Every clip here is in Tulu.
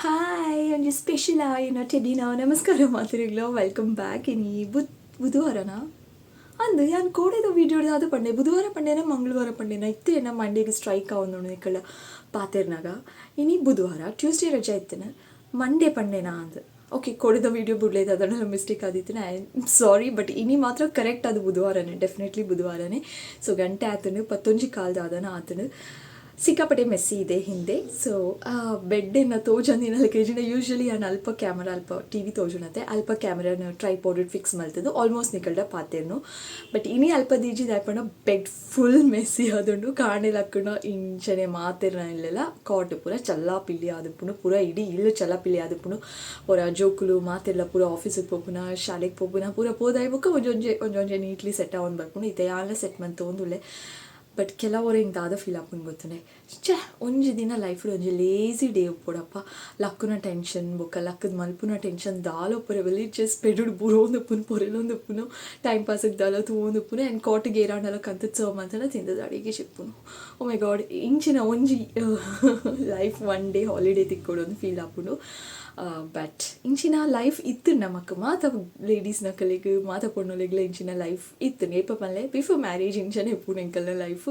ಹಾಯ್, ಒಂಜಿ ಸ್ಪೆಷಲ್ ಆಯಿನ ಟೆಡಿನ ನಮಸ್ಕಾರ ಮಾತೆರೆಗ್ಲ. Welcome back. ಇನಿ ಬುಧವಾರನಾ ಅಂದ್ ಯಾನ್ ಕೋಡೆದ ವೀಡಿಯೋ ದಾದ ಪಂಡೆ, ಬುಧವಾರ ಪಂಡೆನ ಮಂಗಳವಾರ ಪಂಡೆನ ಇತ್ತೆ ಎನ್ನ ಮಂಡೆಗ್ ಸ್ಟ್ರೈಕ್ ಆವೊಂದುಂಡು. ನಿಕಲ್ಡ ಪಾತೆರ್ನಾಗ ಇನಿ ಬುಧವಾರ, ಟ್ಯೂಸ್ಡೇ ರಜೆ ಇತ್ತಿನ, ಮಂಡೇ ಪಂಡೆನಾ ಅಂದ್. ಓಕೆ, ಕೋಡೆದ ವೀಡಿಯೋ ಬುಡ್ಲೆ, ದಾದನ ಮಿಸ್ಟೇಕ್ ಆದಿತ್ತಿನ, I am sorry. But ಇನಿ ಮಾತ್ರ ಕರೆಕ್ಟ್ ಅದು ಬುಧವಾರನೇ, ಡೆಫಿನೆಟ್ಲಿ ಬುಧವಾರನೇ. ಸೊ ಗಂಟೆ ಆತನು 10:15 ದಾದನ ಆತನು. ಸಿಕ್ಕಾಪಟ್ಟೆ ಮೆಸ್ಸಿ ಇದೆ ಹಿಂದೆ. ಸೊ ಬೆಡ್ಡೆನ ತೋಜಂದಿನ ಕೇಜಿನ. ಯೂಶ್ವಲಿ ನಾನು ಅಲ್ಪ ಕ್ಯಾಮರಾ, ಅಲ್ಪ ಟಿವಿ ತೋಜುನತೆ, ಅಲ್ಪ ಕ್ಯಾಮ್ರಾನ ಟ್ರೈಪಾಡ್ ಫಿಕ್ಸ್ ಮಲ್ತದು ಆಲ್ಮೋಸ್ಟ್ ನಿಕಲ್ಡ ಪಾತೆರ್ನು. ಬಟ್ ಇನಿ ಅಲ್ಪ ದೀಜಿ, ದಾಯೆ ಬೆಡ್ ಫುಲ್ ಮೆಸ್ಸಿ ಆದುಂಡು. ಕಾಣೆ ಲಕ್ಕುನ ಇಂಚನೆ ಮಾತೆರ್ನ ಇಲ್ಲೆಲ್ಲ ಕಾಟ್ ಪೂರ ಚಲ್ಲಾ ಪಿಲ್ಲಿ ಆದುಪ್ಪುಂಡು. ಪೂರ ಇಡೀ ಇಲ್ಲು ಚಲ್ಲಾ ಪಿಲ್ಲಿ ಆದುಪ್ಪುಂಡು. ಪೂರ ಜೋಕುಲು ಮಾತೆಲ್ಲ ಪೂರ ಆಫೀಸಿಗೆ ಪೋಪುನ, ಶಾಲೆಗೆ ಪೋಪುನ, ಪೂರ ಪೋದಾಯಿ ಬೊಕ್ಕ ಒಂಜೊಂಜೆ ಒಂಜೊಂಜೆ ನೀಟ್ಲಿ ಸೆಟ್ ಆವೊಂದು ಬರ್ಪುಂಡು. ಇತ್ತೆ ಯಾನ್ಲ ಸೆಟ್ ಮಂತೊಂದುಲ್ಲೆ. ಬಟ್ ಕೆಲವೊರ ಹಿಂಗೆ ದಾದ ಫೀಲ್ ಆಪುಂಡು ಗೊತ್ತುಂಡೆ? ಛೆ, ಒಂಜಿ ದಿನ ಲೈಫ್ಡ್ ಒಂಜಿ ಲೇಸಿ ಡೇ ಉಪ್ಪೊಡಪ್ಪ. ಲಕ್ಕುನ ಟೆನ್ಷನ್ ಬೊಕ್ಕ ಲಕ್ಕದ ಮಲ್ಪುನ ಟೆನ್ಷನ್ ದಾಲ ಉಪ್ಪುರೆ ಬಲ್ಲಿ, ಜಸ್ಟ್ ಬೆಡುಡು ಬುರೋಂದುಪ್ಪುನು, ಪೊರೆಲೊಂದುಪ್ಪುನು, ಟೈಮ್ ಪಾಸಿಗೆ ದಾಲ ತೂವೊಂದುಪ್ಪುನು ಆ್ಯಂಡ್ ಕಾಟಿಗೆ ಏರಾಂಡಲ ಕಂತದ ಸರ್ವ್ ಮಂತಂಡ ತಿಂದದ ಅಡಿಗೆ ಚೆಪ್ಪುನು. ಓ ಮೈ ಗಾಡ್, ಇಂಚಿನ ಒಂಜಿ ಲೈಫ್ ಒನ್ ಡೇ ಹಾಲಿಡೇ ತಿಕ್ಕೊಡು ಅಂದ್ ಫೀಲ್ ಆಪುಂಡು. ಬಟ್ ಇಂಚಿನ ಲೈಫ್ ಇತ್ತು ನಮಕ್ ಮಾತ ಲೇಡೀಸ್ ನಕಲೆಗ್, ಮಾತ ಪೊಣ್ಣುಲೆಗ್ಲ ಇಂಚಿನ ಲೈಫ್ ಇತ್ತು. ಏಪ ಪನ್ಲೆ, ಬಿಫೋರ್ ಮ್ಯಾರೇಜ್ ಇಂಚನೆ ಇಪ್ಪುಂಡು ಎಂಕಲ್ನ ಲೈಫ್.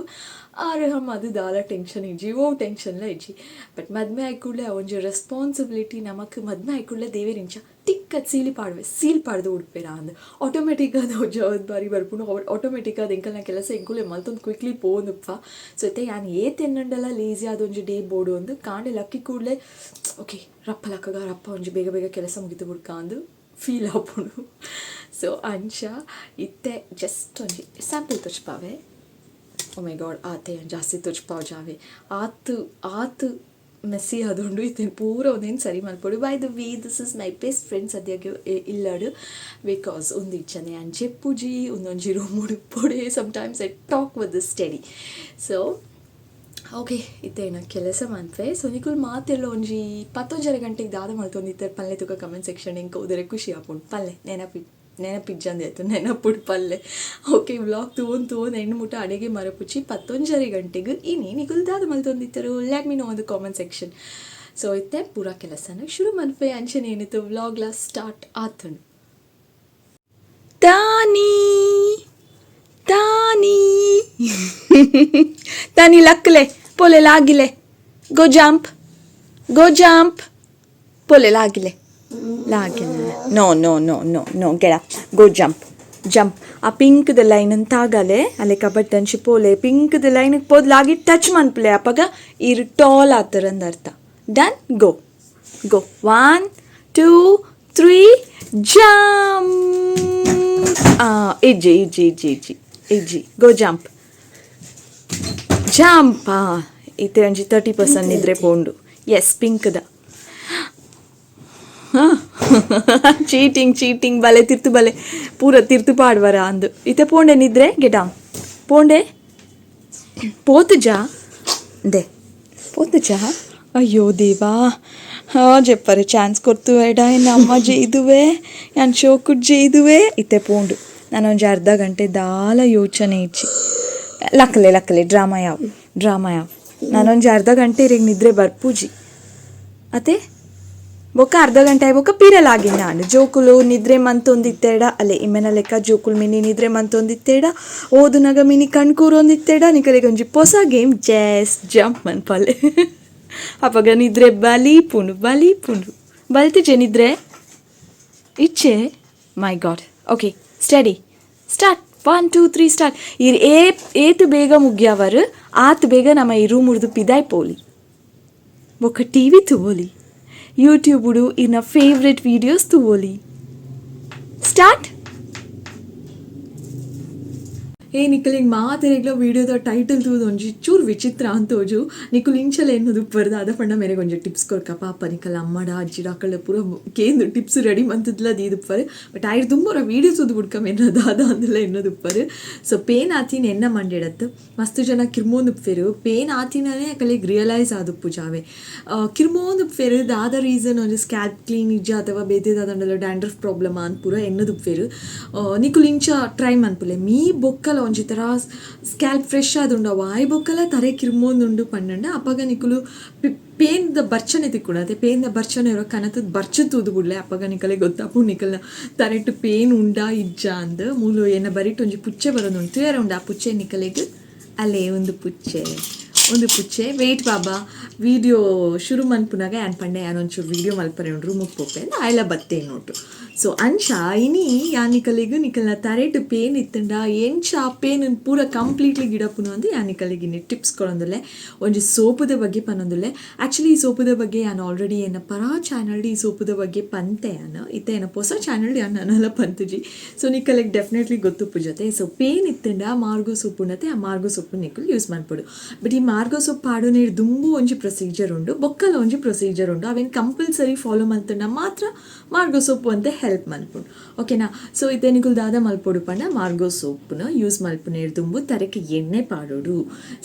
ಆರು ಹಮ್ ಅದು ದಾಲ ಟೆನ್ಷನ್ ಇಜ್ಜಿ, ಓ ಟೆನ್ಷನ್ಲ ಇಜ್ಜಿ. ಬಟ್ ಮದ್ಮೆ ಆಯಿ ಕೂಡಲೇ ಒಂಜಿ ರೆಸ್ಪಾನ್ಸಿಬಿಲಿಟಿ ನಮಕ್. ಮದ್ಮೆ ಆಯಿ ಕೂಡಲೇ ದೇವೆರ್ ಇಂಚ ಟಿಕ್ ಸೀಲಿ ಪಾಡ್ವೆ, ಸೀಲ್ ಪಾಡ್ದು ಉಡ್ಪೇರ ಅಂದ್. ಆಟೋಮೆಟಿಕ್ ಅದು ಜವಾಬ್ದಾರಿ ಬರ್ಪುಂಡು. ಆಟೋಮೆಟಿಕ್ ಅದು ಎಂಕಲ್ನ ಕೆಲಸ ಎಂಕುಲೆ ಮಲ್ತೊಂದು ಕ್ವಿಕ್ಲಿ ಪೋವೊಂದುಪ್ಪ. ಸೊ ಇತ್ತೆ ಯಾನ್ ಏತ್ ಎನ್ನುಂಡಲ ಲೇಸಿ ಆದೊಂಜಿ ಡೇ ಬೋಡು ಅಂದ್. ಕಾಂಡೆ ಲಕ್ಕಿ ಕೂಡಲೇ ಓಕೆ, ರಪ್ಪ ಲಕ್ಕಗ, ರಪ್ಪ ಒಂಜಿ ಬೇಗ ಬೇಗ ಕೆಲಸ ಮುಗಿತು ಬುಡ್ಕ ಅಂದ್ ಫೀಲ್ ಆಪುಂಡು. ಸೊ ಅಂಚ ಇತ್ತೆ ಜಸ್ಟ್ ಒಂಜಿ ಸ್ಯಾಂಪಲ್ ತೋಜ್ಪಾವೆ. ಓ ಮೈ ಗಾಡ್, ಆತೆ ಜಾಸ್ತಿ ತೋಜ್ಪಾವ್ ಜಾವೆ. ಆತು ಆತು ಮೆಸ್ಸಿ ಆದುಂಡು. ಇತ್ತೆ ಪೂರ ಒಂದೇನು ಸರಿ ಮಲ್ಪೊಡು. By the way, this is my best friend. ಸದ್ಯಕ್ಕೆ ಇಲ್ಲಡು, because ಒಂದು ಇಚ್ಚನೆ ಯಾನ್ ಜೆಪ್ಪುಜಿ, ಒಂದೊಂಜಿ room ಉಡುಪೊಡೆ. Sometimes I talk with this teddy. So okay, ಇತ್ತೆ ಕೆಲಸ ಮನ್ಪೆ. ಸೊ ನಿಕುಲು ಮಾತೆಲ್ಲ ಒಂಜಿ 11:30 ಗಂಟೆಗೆ ದಾದ ಮಲ್ತೊಂದಿತ್ತೆರ್ ಪಲ್ಲೆ ತುಕ ಕಮೆಂಟ್ ಸೆಕ್ಷನ್. ಎಂಕ್ ಓದರೆ ಖುಷಿ ಆಪುಂಡು. ಪಲ್ಲೆ, ನೆನಪಿ ನೆನಪಿಜ್ಜಂದೆ ಆಯ್ತು, ನೆನಪುಡು ಪಲ್ಲೆ. ಓಕೆ, ವ್ಲಾಗ್ ತೂವೊಂದು ತೂವೊಂದು ಎಂಡ್ ಮುಟ ಅಡೆಗೆ ಮರಪುಚಿ. 11:30 ಗಂಟೆಗೆ ಇನಿ ನಿಕುಲು ದಾದ ಮಲ್ತೊಂದಿತ್ತರು, let me know in the comment section. So ಇತ್ತೆ ಪೂರಾ ಕೆಲಸನ ಶುರು ಮನ್ಪೆ. ಅಂಚನೆ ಏನಿತ್ತು ವ್ಲಾಗ್ಲ ಸ್ಟಾರ್ಟ್ ಆತುಂಡು. ತಾನಿ ತಾನಿ ತಾನಿ, ಲಕ್ಲೆ ಪೋಲೆ, ಲಾಗಿಲೆ. ಗೋ ಜಂಪ್, ಗೋ jump. ಪೋಲೆ, ಲಾಗಿಲೆ ಲಾಗಿಲೆ. No, no, no, no, no, get up, go jump, jump. ಆ ಪಿಂಕ್ದ ಲೈನ್ ತಾಗಲೆ, ಅಲ್ಲೇ ಕಬಡ್ ದಂಚಿ ಪೋಲೆ. ಪಿಂಕ್ದ ಲೈನ್ ಪೋದ್ ಲಾಗಿ ಟಚ್ ಮನ್ಪಲೆ. ಅಪಗ ಇರ್ ಟಾಲ್ ಆತರಂದ ಅರ್ಥ. Done, go, go. One, two, three, jump. ಇಜ್ಜಿ ಇಜ್ಜಿ ಇಜ್ಜಿ ಇಜ್ಜಿ ಇಜ್ಜಿ. Go jump, jump. ಇತ್ತೆ ಒಂಜಿ 30% ನಿದ್ರೆ ಪೋಂಡು. ಎಸ್, ಪಿಂಕ್ದ. Cheating, cheating. ಬಲೆ ತಿರ್ತು, ಬಲೆ ಪೂರ ತಿರ್ತು ಪಾಡ್ವರ ಅಂದು. ಇತ್ತೆ ಪೋಂಡೆ ನಿದ್ರೆ. Get down. ಪೋಂಡೆ, ಪೋತುಜಾ ದೆ, ಪೋತುಜಾ. ಅಯ್ಯೋ ದೇವಾ, ಹಾ ಜೆಪ್ಪರೆ ಚಾನ್ಸ್ ಕೊರ್ತು ಎಡ. ಎನ್ನ ಅಮ್ಮ ಜೈದುವೆ, ಯಾನ್ ಶೋಕುಡ್ ಜೈದುವೆ. ಇತ್ತೆ ಪೋಂಡು. ನಾನು ಒಂಜಿ ಅರ್ಧ ಗಂಟೆ ದಾಲ ಯೋಚನೆ ಇಜ್ಜಿ. ಲಕ್ಕಲೆ ಲಕ್ಕಲೆ, ಡ್ರಾಮಾ ಯಾವ, ಡ್ರಾಮಾ ಯಾವ. ನಾನೊಂಜಿ ಅರ್ಧ ಗಂಟೆ ಇರೆಗ್ ನಿದ್ರೆ ಬರ್ಪುಜಿ ಅತೆ. ಬೊಕ್ಕ ಅರ್ಧ ಗಂಟೆ ಆಯ್ ಬೊಕ್ಕ ಪಿರಲಾಗಿ ನಾನು. ಜೋಕುಲು ನಿದ್ರೆ ಮಂತೊಂದಿತ್ತೇಡ, ಅಲ್ಲೇ ಇಮ್ಮೆನ ಲೆಕ್ಕ ಜೋಕುಲು ಮಿನಿ ನಿದ್ರೆ ಮಂತೊಂದಿತ್ತೇಡ, ಓದುನಗ ಮಿನಿ ಕಣ್ ಕೂರೊಂದಿತ್ತೇಡ, ನಿಕಲೆಗ್ ಒಂಜಿ ಪೊಸ ಗೇಮ್, ಜಸ್ಟ್ ಜಂಪ್ ಮನ್ಪಲೆ. ಅಪಗ ನಿದ್ರೆ ಬಲಿಪುಂಡು, ಬಲಿಪುಂಡು. ಬಲ್ತಿಜೆ ನಿದ್ರೆ ಇಚ್ಛೆ. My God. Okay, steady, start. One, two, three, start. ಇರ್ ಏ ಏತು ಬೇಗ ಮುಗ್ಯಾವರು ಆತು ಬೇಗ ನಮ್ಮ ಈ ರೂಮ್ ಉರ್ದು ಪಿದಾಯ್ ಪೋಲಿ. ಬೊಕ್ಕ ಟಿವಿ ತೂವೊಲಿ, ಯೂಟ್ಯೂಬುಡು ಇನ್ನ ಫೇವ್ರೆಟ್ ವೀಡಿಯೋಸ್ ತೂವೊಲಿ. ಸ್ಟಾರ್ಟ್. ಏ, ನಿಕುಲಿಂಗ್ ಮಾತೆರೆಗ್ಲ ವೀಡಿಯೋದ ಟೈಟಲ್ ತೂದು ಒಂಜಿ ಚೂರು ವಿಚಿತ್ರ ಅಂತ ತೋಜು. ನಿಕುಲು ಇಂಚಲ ಎನ್ನುದು ಉಪ್ಪರ್ದ ಅದ ಪಂಡ ಮೇರೆಗೆ ಒಂಜಿ ಟಿಪ್ಸ್ ಕೊರ್ಕ. ಪಾಪ ನಿಕಲ್ ಅಮ್ಮಡ ಅಜ್ಜಿಡ ಅಕ್ಕಳ ಪೂರ ಕೇಂದು ಟಿಪ್ಸ್ ರೆಡಿ ಮಂತದ್ಲ ದೀದುಪ್ಪರು. ಬಟ್ ಆಯ್ರ್ ದುಂಬರ ವೀಡಿಯೋ ತೂದು ಬುಡ್ಕ ಮೆನ್ನ ದಾದ ಅಂದಲ ಎನ್ನದುಪ್ಪರು. ಸೊ ಪೇನ್ ಆತಿನ ಎನ್ನ ಮಂಡೆಡತ್ತು. ಮಸ್ತ್ ಜನ ಕಿರ್ಮೋಂದು ಪೇನ್ ಆತಿನನೇ ಅಕಲಿಗೆ ರಿಯಲೈಸ್ ಆದುಪ್ಪು ಜಾವೆ. ಕಿರ್ಮೋಂದು ದಾದ ರೀಸನ್, ಒಂಜಿ ಸ್ಕ್ಯಾಲ್ಪ್ ಕ್ಲೀನ್ ಇಜ್ಜ ಅಥವಾ ಬೇತೆ ದಾದಂಡಲ ಡ್ಯಾಂಡ್ರಫ್ ಪ್ರಾಬ್ಲಮ್ ಅಂತ ಪೂರ ಎನ್ನದುಪ್ಪೇರು. ನಿಕುಲು ಇಂಚ ಟ್ರೈ ಮನ್ಪುಲೆ. ಮೀ ಬೊಕ್ಕಲ ಒಂಜಿ ಥರ ಸ್ಕ್ಯಾಲ್ಪ್ ಫ್ರೆಶ್ ಆದುಂಡು ಅವು ಬೊಕ್ಕಲ ತರೆ ಕಿರ್ಮೊಂದುಂಡು ಪನ್ನಂಡ ಅಪಗ ನಿಕುಲು ಪೇನ್ದ ಬರ್ಚನೆ ತಿಕ್ಕುಂಡು ಅದೇ ಪೇನ್ದ ಬರ್ಚನೆ ಇರೋ ಕನತದ ಬರ್ಚ ತೂದು ಬುಡ್ಲೆ ಅಪಗ ನಿಕಲೆ ಗೊತ್ತಾಪು ನಿಕಲ್ನ ತರೆಟ್ ಪೇನ್ ಉಂಡಾ ಇಜ್ಜಾ ಅಂದ್ ಮೂಲು ಎನ್ನ ಬರಿಟ್ ಒಂಜಿ ಪುಚ್ಚೆ ಬರೋದುಂಡು ತೂಯರ ಉಂಡು ಆ ಪುಚ್ಚೆ ನಿಕಲೆಗ್ ಅಲ್ಲೇ ಒಂದು ಪುಚ್ಚೆ ಒಂದು ಪುಚ್ಚೆ. ವೇಟ್ ಬಾಬಾ ವೀಡಿಯೋ ಶುರು ಮನ್ಪುನಾಗ ಯಾನ್ ಪಂಡೆ ಯಾನ್ ಒಂಚೂರು ವೀಡಿಯೋ ಮಲ್ಪರೆ ಉಂಡು ರೂಮುಗ್ ಪೋಪೆ ಅಂದ್ ಆಯ್ಲ ಬತ್ತೆ ನೋಟು. ಸೊ ಅಂಚ ಇನಿ ಯಾನ್ ನಿಕಲೆಗ್ ನಿಕಲ್ನ ತರೆಟ್ ಪೇನ್ ಇತ್ತುಂಡ ಎಂಚ ಆ ಪೇನ್ ಪೂರ ಕಂಪ್ಲೀಟ್ಲಿ ಗಿಡಪುನು ಅಂದ್ ಯಾನ್ ನಿಕಲೆಗ್ ಇನಿ ಟಿಪ್ಸ್ ಕೊರೊಂದುಲ್ಲೆ. ಒಂಜಿ ಸೋಪುದ ಬಗ್ಗೆ ಪನೊಂದುಲ್ಲೆ. ಆಕ್ಚುಲಿ ಈ ಸೋಪುದ ಬಗ್ಗೆ ಯಾನ್ ಆಲ್ರೆಡಿ ಎನ್ನ ಪರಾ ಚಾನಲ್ಡ್ ಈ ಸೋಪುದ ಬಗ್ಗೆ ಪಂತೆ ಯಾನ್. ಇತ್ತೆ ಎನ್ನ ಪೊಸ ಚಾನಲ್ಡ್ ಯಾನ್ ನನಲ ಪಂತುಜಿ. ಸೊ ನಿಕಲೆಗ್ ಡೆಫಿನೆಟ್ಲಿ ಗೊತ್ತುಪ್ಪುಜತೆ. ಸೊ ಪೇನ್ ಇತ್ತುಂಡ ಮಾರ್ಗೋ ಸೋಪು ಉಂಡತೆ ಆ ಮಾರ್ಗೋ ಸೋಪು ನಿಕುಲು ಯೂಸ್ ಮನ್ಪೊಡು. ಬಟ್ ಈ ಮಾರ್ಗೋ ಸೋಪ್ ಪಾಡುನೇಡ್ ದುಂಬು ಒಂಜಿ ಪ್ರೊಸೀಜರ್ ಉಂಡು ಬೊಕ್ಕಲ ಒಂಜಿ ಪ್ರೊಸೀಜರ್ ಉಂಡು ಅವೆನ್ ಕಂಪಲ್ಸರಿ ಫಾಲೋ ಮಲ್ತುಂಡ ಮಾತ್ರ ಮಾರ್ಗೋ ಸೋಪ್ ಒಂತೆ ಹೆಲ್ಪ್ ಮನ್ಪುಂಡು ಓಕೆನಾ. ಸೊ ಇತ್ತೆ ನಿಕುಲು ದಾದ ಮಲ್ಪೊಡು ಪಂಡ ಮಾರ್ಗೋ ಸೋಪ್ನ ಯೂಸ್ ಮಲ್ಪುನೇಡ್ ದುಂಬು ತರೆಕ್ ಎಣ್ಣೆ ಪಾಡೊಡು.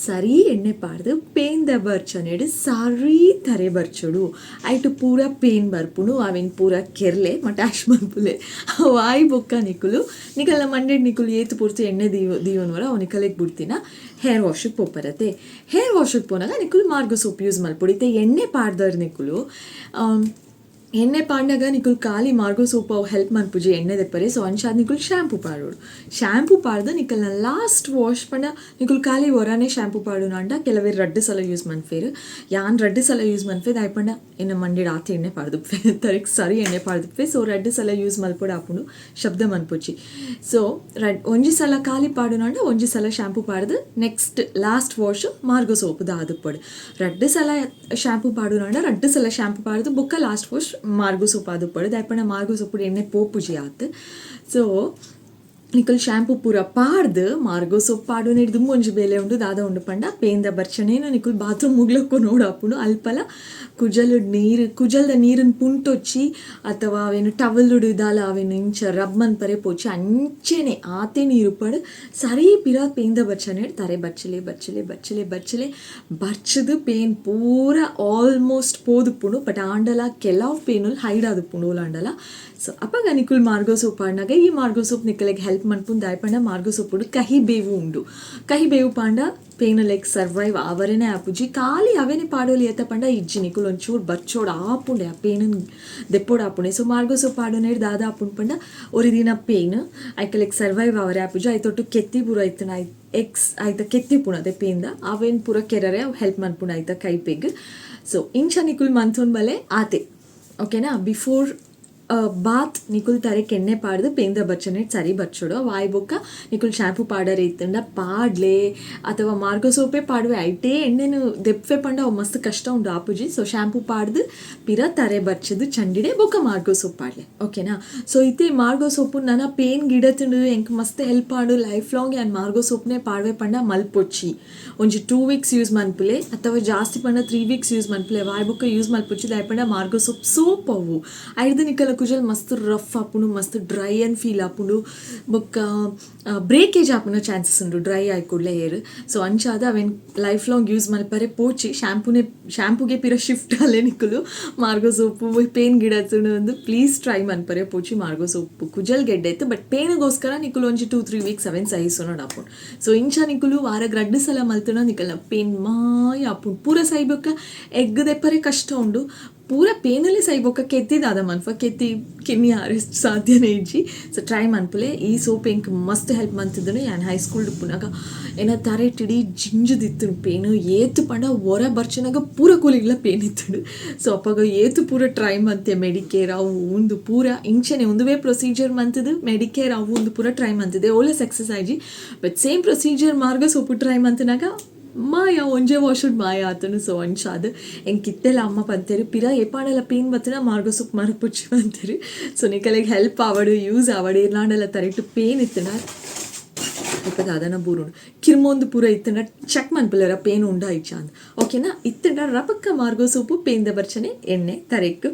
ಸರಿ ಎಣ್ಣೆ ಪಾಡ್ದು ಪೇನ್ದ ಬರ್ಚನೆಡ್ ಸರಿ ತರೆ ಬರ್ಚೊಡು. ಐಟ್ ಪೂರ ಪೇನ್ ಬರ್ಪುಂಡು ಅವೆನ್ ಪೂರ ಕೆರ್ಲೆ ಮಟಾಶ್ ಮನ್ಪುಲೆ ಅವು ಆಯಿ ಬೊಕ್ಕ ನಿಕುಲು ನಿಕಲ್ನ ಮಂಡೆಡ್ ನಿಕುಲು ಏತ್ ಪೊರ್ತು ಎಣ್ಣೆ ದೀವೊನುವರ ಅವು ನಿಕಲೆಗ್ ಬುಡ್ತಿನ ಹೇರ್ ವಾಶಿಗೆ ಪೋಪರತೆ. ಹೇರ್ ವಾಶಿಗೆ ಪೋನಾಗ ನಿಕುಲು ಮಾರ್ಗೋ ಸೋಪ್ ಯೂಸ್ ಮಲ್ಪೊಡು. ಇತ್ತೆ ಎಣ್ಣೆ ಪಾಡ್ದರ್ ನಿಕುಲು ಎಣ್ಣೆ ಪಾಡ್ನಗ ನಿಕುಲು ಖಾಲಿ ಮಾರ್ಗೋ ಸೋಪ್ ಅವು ಹೆಲ್ಪ್ ಮನ್ಪುಜಿ ಎಣ್ಣೆ ದೆಪ್ಪರೆ. ಸೊ ಅಂಚಾದ್ ನಿಕುಲು ಶಾಂಪೂ ಪಾಡೊಡು. ಶಾಂಪೂ ಪಾಡ್ದು ನಿಕಲ್ನ ಲಾಸ್ಟ್ ವಾಶ್ ಪಂಡ ನಿಕುಲು ಖಾಲಿ ಒರಾನೆ ಶಾಂಪೂ ಪಾಡುನಾಂಡ ಕೆಲವೆರ್ ರಡ್ಡ್ ಸಲ ಯೂಸ್ ಮನ್ಪೆರ್. ಯಾನ್ ರಡ್ಡ್ ಸಲ ಯೂಸ್ ಮನ್ಪೆ ದಾಯೆ ಪಂಡ ಎನ್ನ ಮಂಡೆಡ್ ಆತ್ ಎಣ್ಣೆ ಪಾಡ್ದುಪ್ಪೆ ತರೆಕ್ ಸರಿ ಎಣ್ಣೆ ಪಾಡ್ದುಪ್ಪೆ. ಸೊ ರಡ್ಡ್ ಸಲ ಯೂಸ್ ಮಲ್ಪೊಡು ಆಪುಂಡು ಶಬ್ದ ಮನ್ಪೊಚಿ. ಸೊ ರಡ್ ಒಂಜಿ ಸಲ ಖಾಲಿ ಪಾಡುನಾಂಡ ಒಂಜಿ ಸಲ ಶಾಂಪೂ ಪಾಡ್ದು next last wash Margo soap ದಾದುಪ್ಪೊಡು. ರಡ್ಡ್ ಸಲ ಶಾಂಪೂ ಪಾಡುನಾಂಡ ರಡ್ಡ್ ಸಲ ಶಾಂಪೂ ಪಾಡ್ದು ಬೊಕ್ಕ ಲಾಸ್ಟ್ ವಾಶ್ ಮಾರ್ಗೋ ಸೋಪ್ ಆದುಪ್ಪೊಡು. ದಾಯೆ ಪಂಡ ಮಾರ್ಗೋ ಸೋಪುಡು ಎಣ್ಣೆ ಪೋಪುಜಿ ಆತ್. ಸೊ ನಿಕುಲು ಶಾಂಪೂ ಪೂರ ಪಾಡ್ದು ಮಾರ್ಗೋ ಸೋಪ್ ಪಾಡುನೆಡ್ ದುಂಬು ಒಂಜಿ ಬೇಲೆ ಉಂಡು ದಾದ ಉಂಡು ಪಂಡ ಪೇನ್ದ ಬರ್ಚನೇನ ನಿಕುಲು ಬಾತ್ರೂಮ್ ಮುಗ್ಲಕ್ಕು ನೋಡಾಪುಂಡು. ಅಲ್ಪಲ ಕುಜಲುಡ್ ನೀರು ಕುಜಲ್ದ ನೀರುನ್ ಪುಂಟೊಚ್ಚಿ ಅಥವಾ ಅವೆನ್ ಟವಲುಡು ದಾಲ ಅವೆನ್ ಇಂಚ ರಬ್ ಮನ್ಪರೆ ಪೋಚಿ ಅಂಚೆನೆ ಆತೆ ನೀರು ಪಡ್ ಸರಿ ಪಿರ ಪೇನ್ದ ಬರ್ಚನೆಡ್ ತರೆ ಬರ್ಚಲೆ ಬರ್ಚಲೆ ಬರ್ಚಲೆ ಬರ್ಚಲೆ ಬರ್ಚದು ಪೇನ್ ಪೂರ ಆಲ್ಮೋಸ್ಟ್ ಪೋದುಪ್ಪುಂಡು. ಬಟ್ ಆಂಡಲ ಕೆಲವು ಪೇನುಲು ಹೈಡ್ ಆದುಪ್ಪುಂಡು ಓಲಾಂಡಲ. ಸೊ ಅಪಗ ನಿಕುಲು ಮಾರ್ಗೋ ಸೋಪ್ ಪಾಡ್ನಗ ಈ ಮಾರ್ಗೋ ಸೋಪ್ ನಿಕಲೆಗ್ ಹೆಲ್ಪ್ ಮನ್ಪುಂಡು. ದಾಯೆ ಪಂಡ ಮಾರ್ಗೋ ಸೋಪುಡು ಕಹಿ ಬೇವು ಉಂಡು. ಕಹಿ ಬೇವು ಪಾಂಡ ಪೇನ್ ಲೈಕ್ ಸರ್ವೈವ್ ಆವರೆನೆ ಆಪುಜಿ. ಖಾಲಿ ಅವೆನೆ ಪಾಡೊಲಿ ಏತ ಪಂಡ ಇಜ್ಜಿ ನಿಕುಲು ಒಂಚೂರು ಬರ್ಚೋಡು ಆಪುಂಡೆ ಆ ಪೇನ್ ದೆಪ್ಪೊಡು ಆಪುಂಡೆ. ಸೊ ಮಾರ್ಗೋ ಸೋಪ್ ಪಾಡುನೇಡ್ ದಾದ ಆಪುಂಡು ಪಂಡ ಒರಿ ದಿನ ಪೇನ್ ಐಕಲೆಗ್ ಸರ್ವೈವ್ ಆವರೆ ಆಪುಜಿ. ಐತೊಟ್ಟು ಕೆತ್ತಿ ಪೂರ ಇತ್ತುಂಡ ಐತ ಎಕ್ಸ್ ಐತ ಕೆತ್ತಿ ಪುಣ ಅದೇ ಪೇನ್ದ ಅವೆನ್ ಪೂರ ಕೆರರೆ ಅವು ಹೆಲ್ಪ್ ಮನ್ಪುಂಡು ಐತ ಕೈಪೆಗ್. ಸೊ ಇಂಚ ನಿಕುಲು ಮನ್ತೊನ್ ಬಲೆ ಆತೆ ಓಕೆನಾ. ಬಿಫೋರ್ ಬಾತ್ ನಿಕುಲು ತರೆಕ್ ಎಣ್ಣೆ ಪಾಡ್ದು ಪೇನ್ದ ಬರ್ಚನೆಡ್ ಸರಿ ಬರ್ಚೊಡು. ಅವು ಬೊಕ್ಕ ನಿಕುಲು ಶಾಂಪೂ ಪಾಡರೆ ಇತ್ತುಂಡ ಪಾಡ್ಲೆ ಅಥವಾ ಮಾರ್ಗೋ ಸೋಪೇ ಪಾಡುವೆ ಐಟೇ ಎಣ್ಣೆನು ದೆಪ್ಪೆ ಪಂಡ ಅವು ಮಸ್ತ್ ಕಷ್ಟ ಉಂಡು ಆಪುಜಿ. ಸೊ ಶಾಂಪೂ ಪಾಡ್ದು ಪಿರ ತರೆ ಬರ್ಚದು ಚಂಡಿಡೆ ಬೊಕ್ಕ ಮಾರ್ಗೋ ಸೋಪ್ ಪಾಡ್ಲೆ ಓಕೆನಾ. ಸೊ ಇತ್ತೆ ಮಾರ್ಗೋ ಸೋಪು ನನ ಪೇನ್ ಗಿಡತುಂಡು ಎಂಕ್ ಮಸ್ತ್ ಹೆಲ್ಪ್ ಆಂಡು ಲೈಫ್ ಲಾಂಗ್ ಯಾನ್ ಮಾರ್ಗೋ ಸೋಪ್ನೇ ಪಾಡ್ವೆ ಪಂಡ ಮಲ್ಪೊಚ್ಚಿ. ಒಂಜಿ 2 ವೀಕ್ಸ್ ಯೂಸ್ ಮನ್ಪುಲೆ ಅಥವಾ ಜಾಸ್ತಿ ಪಂಡ 3 ವೀಕ್ಸ್ ಯೂಸ್ ಮನ್ಪುಲೆ. ವಾಯ್ ಬೊಕ್ಕ ಯೂಸ್ ಮಲ್ಪೊಚ್ಚಿ ದಾಯೆ ಪಂಡ ಮಾರ್ಗೋ ಸೋಪ್ ಸೋಪ್ ಅವು ಐಡ್ದು ನಿಕಲ ಕುಜಲ್ ಮಸ್ತ್ ರಫ್ ಆಪುಂಡು ಮಸ್ತ್ ಡ್ರೈ ಅಂಡ್ ಫೀಲ್ ಆಪುಂಡು ಬೊಕ್ಕ ಬ್ರೇಕೇಜ್ ಆಪುನ ಚಾನ್ಸಸ್ ಉಂಡು ಡ್ರೈ ಆಯ್ ಕೂಡ್ಲೆ ಹೇರ್. ಸೊ ಅಂಚಾದ್ ಅವೆನ್ ಲೈಫ್ ಲಾಂಗ್ ಯೂಸ್ ಮಲ್ಪರೆ ಪೋಚಿ. ಶಾಂಪೂನೆ ಶಾಂಪೂಗೆ ಪಿರ ಶಿಫ್ಟ್ ಅಲ್ಲೇ ನಿಕುಲು ಮಾರ್ಗೋ ಸೋಪು ಪೇನ್ ಗಿಡತುಂಡು ಅಂದ್ ಪ್ಲೀಸ್ ಟ್ರೈ ಮನ್ಪರೆ ಪೋಚಿ. ಮಾರ್ಗೋ ಸೋಪು ಕುಜಲ್ ಗೆಡ್ಡೆ ಇತ್ತು ಬಟ್ ಪೇನ್ಗೋಸ್ಕರ ನಿಕುಲು ಒಂಜಿ 2-3 ವೀಕ್ಸ್ ಅವೆನ್ ಸಹಿಸೊನೊಡು ಆಪುಂಡು. ಸೊ ಇಂಚ ನಿಕುಲು ವಾರಗ್ ರಡ್ಡ್ ಸಲ ಮಲ್ತುಂಡ ನಿಕಲ್ನ ಪೇನ್ ಮಾಯ ಆಪುಂಡು. ಪೂರ ಸೈಬೊಕ್ಕ ಎಗ್ ದೆಪ್ಪರೆ ಕಷ್ಟ ಉಂಡು ಪೂರ ಪೇನಲ್ಲೇ ಸೈಬೊಕ್ಕ ಕೆತ್ತಿ ದಾದ ಮನ್ಪ ಕೆತ್ತಿ ಕಿನ್ನಿ ಆರೆಸ್ಟ್ ಸಾಧ್ಯನೇ ಇಜ್ಜಿ. ಸೊ ಟ್ರೈ ಮನ್ಪುಲೆ ಈ ಸೋಪ್ ಎಂಕ್ ಮಸ್ತ್ ಹೆಲ್ಪ್ ಮಂತಿದ್ದನು. ಯಾನ್ ಹೈಸ್ಕೂಲ್ ಉಪ್ಪುನಾಗ ಎನ್ನ ತರೆಟಿಡಿ ಜಿಂಜುದಿತ್ತುಂಡು ಪೇನು ಏತ್ ಪಂಡ ಒರ ಬರ್ಚನಾಗ ಪೂರ ಕೂಲಿಗ್ಲ ಪೇನ್ ಇತ್ತುಂಡು. ಸೊ ಅಪಗ ಏತ್ ಪೂರ ಟ್ರೈ ಮಂತೆ ಮೆಡಿಕೇರ್ ಅವು ಉಂದು ಪೂರ ಇಂಚನೆ ಉಂದುವೇ ಪ್ರೊಸೀಜರ್ ಮಂತದು ಮೆಡಿಕೇರ್ ಅವು ಉಂದು ಪೂರ ಟ್ರೈ ಮಂತಿದೆ ಓಲೆ ಸಕ್ಸಸ್ ಆಯ್ಜಿ. ಬಟ್ ಸೇಮ್ ಪ್ರೊಸೀಜರ್ ಮಾರ್ಗ ಸೋಪು ಟ್ರೈ ಮಂತನಾಗ ಮಾಯ ಒಂಜೆ ವಾಶುಡ್ ಮಾಯ ಆತನು. ಸೊ ಅಂಚಾದ್ ಎಂಕ್ ಇತ್ತೆಲ ಅಮ್ಮ ಪಂತೆರ್ ಪಿರ ಏಪಾಂಡಲ ಪೇನ್ ಬತ್ತುನ ಮಾರ್ಗೋ ಸೋಪ್ ಮರಪೊಚ್ಚಿ ಪಂತೆರ್. ಸೊ ನಿಕಲೆಗ್ ಹೆಲ್ಪ್ ಆವಡ್ ಯೂಸ್ ಆವಡ್ ಏರ್ಲಾಂಡಲ ತರೆಟ್ ಪೇನ್ ಇತ್ತುಂಡ ಇಪ್ಪ ದಾದನ ಬೂರುಂಡು ಕಿರ್ಮೊಂದು ಪೂರ ಇತ್ತುಂಡ ಚೆಕ್ ಮನ್ಪುಲೆರ ಪೇನ್ ಉಂಡಾ ಇಜ್ಜಾ ಅಂದ್ ಓಕೆನಾ. ಇತ್ತುಂಡ ರಪಕ್ಕ ಮಾರ್ಗೋ ಸೋಪು ಪೇನ್ದ ಬರ್ಚನೆ ಎಣ್ಣೆ ತರೆಕ್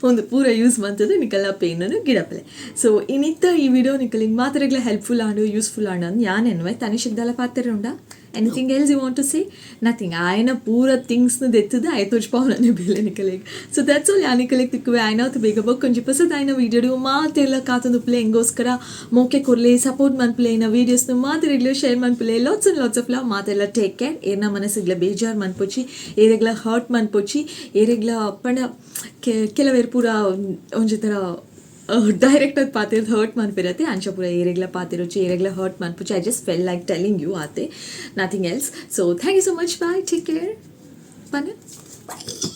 ಒಂದು ಪೂರ ಯೂಸ್ ಮಂತದು ನಿಕಲ್ನ ಪೇನನ್ನು ಗಿಡಪಲೆ. ಸೊ ಇನ್ನಿತ್ತ ಈ ವಿಡಿಯೋ ನಿಕಲಿಗೆ ಮಾತ್ರೆಗ್ಲ ಹೆಲ್ಪ್ಫುಲ್ ಆಂಡು ಯೂಸ್ಫುಲ್ ಆಂಡು ಅಂದ್ ಯಾನ್ ಎನ್ನುವೆ. ತನಿಷಿಕ್ ದಾಲ ಪಾತೆರ ಉಂಡಾ? Anything else you want to say? Nothing. ಆಯನ ಪೂರ ಥಿಂಗ್ಸ್ನ ದೆತ್ತುದು ಆಯೆ ತೋಜ್ಪಾವುನನೆ ಬೇಲೆ ನಿಕಲೆಗ್. ಸೊ that's all. ಯಾನ್ ನಿಕಲೆಗ್ ತಿಕ್ಕುವೆ ಆಯ್ನಾತ್ ಬೇಗ ಬೊಕ್ಕೊಂಜಿ ಪೊಸದಾಯಿನ ವೀಡಿಯೋಡು. ಮಾತೆರ್ಲ ಕಾತೊಂದುಪ್ಪುಲೆ, ಎಂಗೋಸ್ಕರ ಮೋಕೆ ಕೊರ್ಲೆ, ಸಪೋರ್ಟ್ ಮನ್ಪುಲೆ, ಇನ್ನ ವೀಡಿಯೋಸ್ನು ಮಾತೆರೆಗ್ಲ ಶೇರ್ ಮನ್ಪುಲೆ. Lots and lots of love. ಮಾತೆರ್ಲ ಟೇಕ್ ಕೇರ್. ಏರ್ನ ಮನಸ್ಸುಗ್ಲ ಬೇಜಾರ್ ಮನ್ಪೊಚಿ, ಏರೆಗ್ಲ ಹರ್ಟ್ ಮನ್ಪೊಚಿ. ಏರೆಗ್ಲ ಪಂಡ ಕೆಲವೇರ್ ಪೂರ ಒಂಜಿ ಥರ ಡೈರೆಕ್ಟ್ ಆಗಿ ಪಾತೆರ್ದ್ ಹರ್ಟ್ ಮನ್ಪಿರತ್ತೆ. ಅಂಚ ಪೂರ ಏರೆಗ್ಲ ಪಾತೆರೊಚಿ, ಏರೆಗ್ಲ hurt ಮನ್ಪೊಚಿ. I just felt like telling you ಆತೆ, nothing else. So thank you so much. Bye, take care. Ponna.